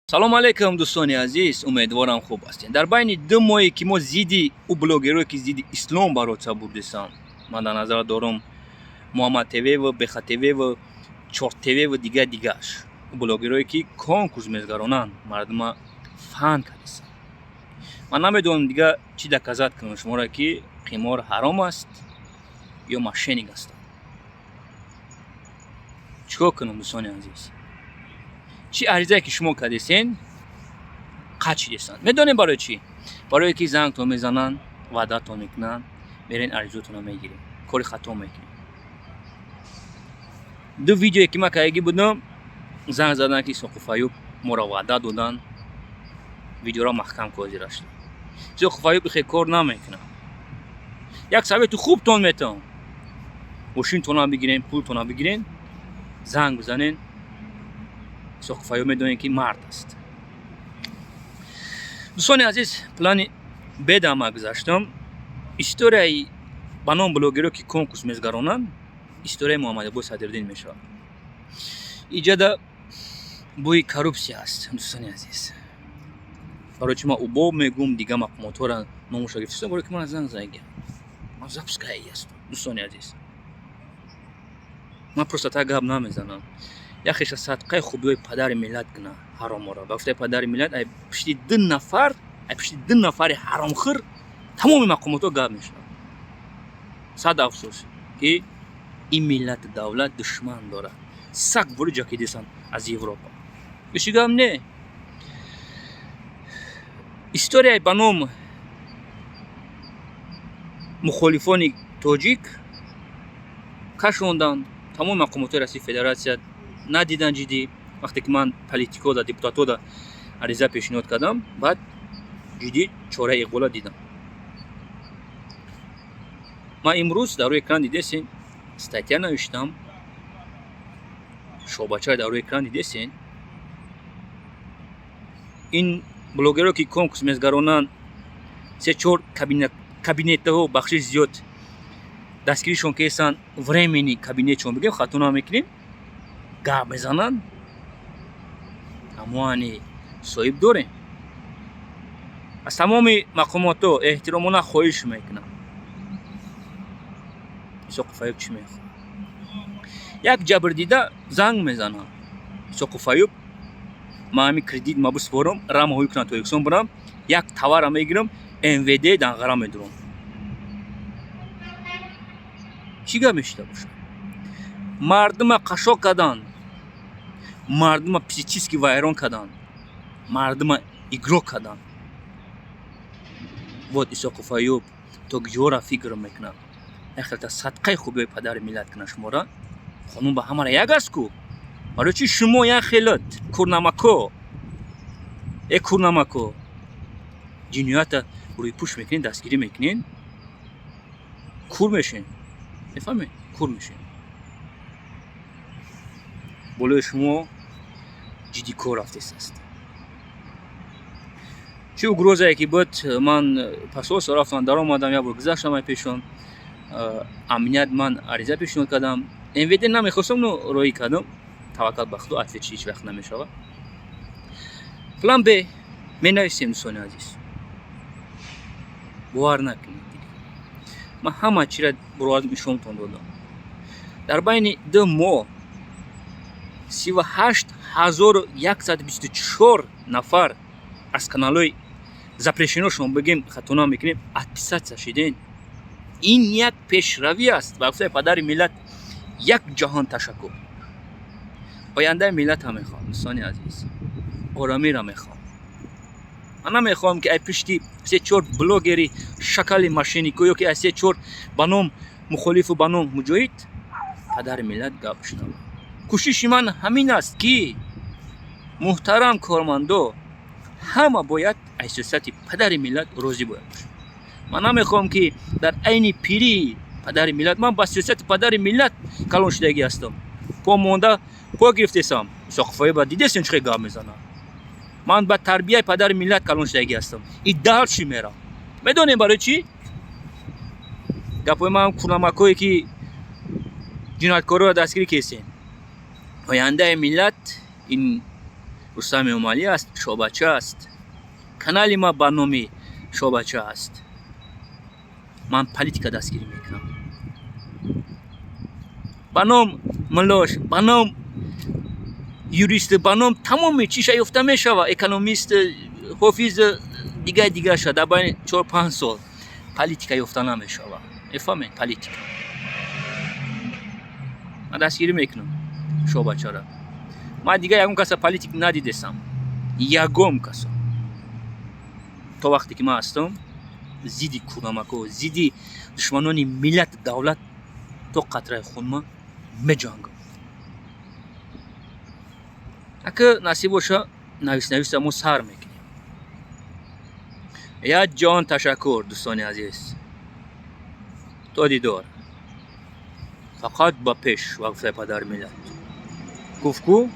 Салом алейкум, дӯстони азиз, умедворам, хуб ҳастед. Дар байни 2 моҳе, ки мо зидди ӯ блогерое, ки зидди ислом бороться бурдистанд, ман дар назар дорам Муҳаммад ТВ, Беха ТВ, Чорт ТВ, дигар дигааш, блогерое, ки конкурс мезгаронанд, мардума фан кардистанд. Ман намедонам, дигар чӣ доказать кунам шуморо, ки қимор ҳаром аст ё мошенник ҳастанд. Чӣ кор кунам, дӯстони азиз? Чӣ аризае, ки шумо кардесен, қачидестанд. Медонем барои чӣ? Барое ки зангтон мезананд, ваъдатон мекунанд, мерен, аризотонро мегирем, кори хато мекунем. Ду видеое, ки ман кардагӣ будам, занг заданд, ки Исоқуф Аюб моро ваъда доданд, видеоро маҳкам козира шуд. Исоқуф Аюб ихе кор намекунам. Як совети хубтон метавон: мошинтонам бигирен, пултонам бигирен, занг бизанен. Исоқуф Аюб медонем, ки мард аст. Дӯстони азиз, плани беда ма гузаштам. Историяи ба ном блогеро, ки конкурс мезгаронанд, историяи Муҳаммадабой Садриддин мешавад. Иҷада бӯи коррупсия аст, дӯстони азиз. Барои чи ман убоб мегӯм, дига мақомотҳоро номуша гирифтистам? Барои ки ман занг задагиам, ман запускаи ҳастам. Дӯстони азиз, ман просто так гап намезанам. Яхеша садқаи хубиҳои падари миллат куна ҳароморо. Ба гуфтаи падари миллат, ай пишти ду нафар, ай пишти ду нафари ҳаромхӯр тамоми мақомотҳо гап мешавад. Сад афсӯс, ки ин миллату давлат душман дорад. Саг вори ҷакидисан аз Европа. Иши гап не. Историяи ба ном мухолифони тоҷик кашонданд. Тамоми мақомотҳои Россияи Федератсия надидан ҷиддӣ. Вақте ки ман политикода, депутатода ариза пешниҳод кардам, баъд ҷиддӣ чораи иқбола дидам. Ман имрӯз дар рӯи экран дидесен, статья навиштам. Шобача дар рӯи экран дидесен. Ин блогеро, ки конкурс мезгаронанд, се чор кабинетҳо, бахшиш зиёд, дастгиришон кесанд, временный кабинетшон бигем, хато намекунем, гап мезананд. Амоани соҳиб дорем. Аз тамоми мақомотҳо эҳтиромона хоҳиш мекунам: Исоқуф Аюб чӣ мехоҳад? Як ҷабрдида занг мезанам: «Исоқуф Аюб, ман ҳамин кредит ма биспорам, рамаҳои кунам, Тоҷикистон бурам, як товара мегирам, МВД Данғара медурам». Чӣ гап мешида бошад? Мардума қашоқ карданд, мардума психически вайрон карданд, мардума игрок карданд. Вот Исоқуф Аюб то куҷора фикр мекунад? Яхелта садқаи хубиҳои падари миллат кунад шуморо. Қонун ба ҳамара як аст ку. Барои чи шумо як хелат курнамако, э курнамако, ҷиноята рӯйпӯш мекунед, дастгирӣ мекунед? Кур мешен, мефаҳмед? Кур мешен. Болои шумо ҷиддӣ кор рафтест. Чӣ угрозае ки буд, ман посольство рафтам, даромадам, як бор гузаштам ай пешон амният. Ман ариза пешниҳод кардам, МВД намехостам, но роҳӣ кардам. Таваккал ба Худо, ответ ҳеҷ вақт намешавад. План Б менависем. Дӯстони азиз, бовар накунед, ман ҳама чиро буровардам, нишонтон додам. Дар байни 2 моҳ 38 124 нафар аз каналҳои запрещеношон, бигем, хато намекунем, отписаться шиден. Ин як пешравӣ аст. Ба гуфтаи падари миллат, як ҷаҳон ташаккур. Ояндаи миллатам мехоҳам, дӯстони азиз, оромиро мехоҳам. Ман намехоҳам, ки ай пишти се чор блогери шакали мошеннико ё ки аз се чор ба ном мухолифу ба ном муҷоҳид падари миллат гап шунавад. Кӯшиши ман ҳамин аст, ки муҳтарам кормандо ҳама бояд аз сиёсати падари миллат розӣ бояд бошад. Ман намехоҳам, ки дар айни пирии падари миллат, ман ба сиёсати падари миллат калон шудагӣ ҳастам, по монда по гирифтесам. Исоқуф Аюба дидесем, чӣ хел гап мезанам. Ман ба тарбияи падари миллат калон шудагӣ ҳастам и дальше мерам. Медонем барои чӣ гапҳои ман. Курнамакҳое, ки ҷинояткорро дастгирӣ кесем, ояндаи миллат ин Рустам Эмомалӣ аст, Шобача аст. Канали ма ба номи Шобача аст. Ман политика дастгирӣ мекунам. Ба ном муллош, ба ном юрист, ба ном тамоми чиша ёфта мешава, экономист, ҳофиз, дигар дигарша дар байни 4-5 сол политика ёфта намешава. Мефаҳмед, политика. Ман дастгирӣ мекунам Шобачара. Ман дигар ягон каса политик надидесам. Ягон касо. То вақте ки ман ҳастам, зидди кӯрнамако, зидди душманони миллат, давлат то қатраи хунма меҷангам. Ака насиб боша, навис нависа мо сар мекунем. Як ҷон ташаккур, дӯстони азиз. То дидор. Фақат ба пеш, ба гуфтаи падари миллат. Гуфт ку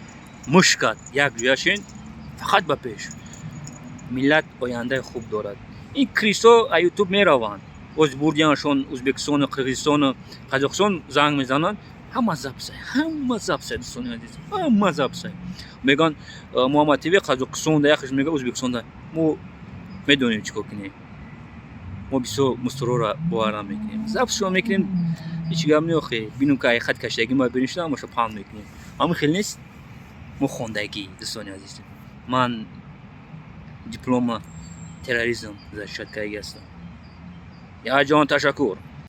мушкат як ҷояшин, фақат ба пеш. Миллат ояндаи хуб дорад. Ин крисо а Ютуб мераванд. Боз бурдианшон Ӯзбекистону Қирғизистону Қазоқистон занг мезананд. Ҳама записай, ҳама записай, дӯстони азиз, ҳама записай. Мегӯянд Муҳаммад ТВ Қазоқистонда, яхеш мега Ӯзбекистонда. Мо медонем, чӣ кор кунем. Мо бисёр мусторора бовар намекунем. Записшо мекунем, ҳеҷ гап не охе. Бинум ки ай хат кашидаги ма бирин шуда, ҳамаша паҳн мекунем. Ҳамин хел нест? Мо хондагӣ, дӯстони азиз. Ман диплома терроризм защищать кардаги ҳастам. Як ҷон ташаккур.